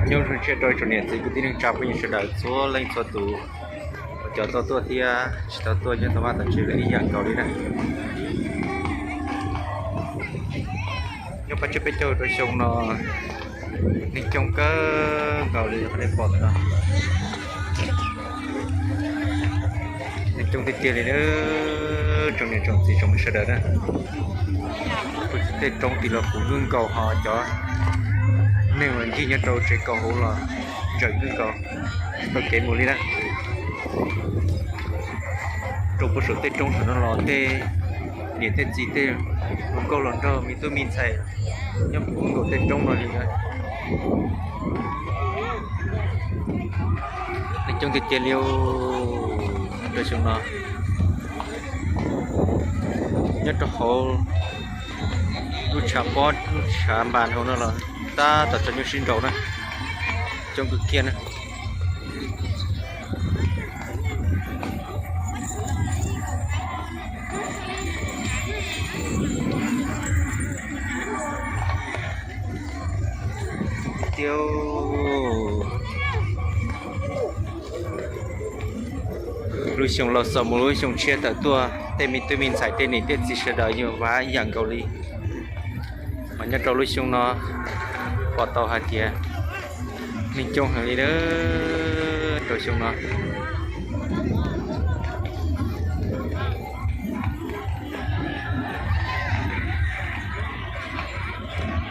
Nyob zoo siab rau ib tsoom niam txiv kwv tij neej tsa phooj ywg sawv daws txhua leej txhua tus, cov tau tuaj thiab tsis tau tuaj nyob tom vaj tom tsev los ib yam nkaus li na. Nyob pab tsib peb caug rau xyoo no neeg coob kawg nkaus li qhov nej pom ntawm no. Neeg coob tiag tiag li na, tsoom niam tsoom txiv tsoom phooj ywg sawv daws na. Tej roob tim los puv nkaus nkaus ho cov neeg uas ncig nyob rau tsev kaum hauv los ntsawm nkaus nkaus, tsis tau kev mus li na. Rau puag saum tej roob saum no los tej niam tej txiv tej hluas nkauj hluas nraug me tub me ntxhais nyob puv nkaus tej roob no li na. Neeg coob tiag tiag li rau xyoo no. Nyob rau hauv lub tshav pob lub tshav npas hauv no los tab tom tso nyuj sib nraus na, coob kawg kiag na. Tiag, lub xyoo laus xaus mus lub xyoo tshiab tawm tuaj, tej me tub me ntxhais tej niam tej txiv sawv daws yeej vav ib yam nkaus li. Mas nyob rau lub xyoo no pom tau hais tias neeg coob heev li na rau xyoo no.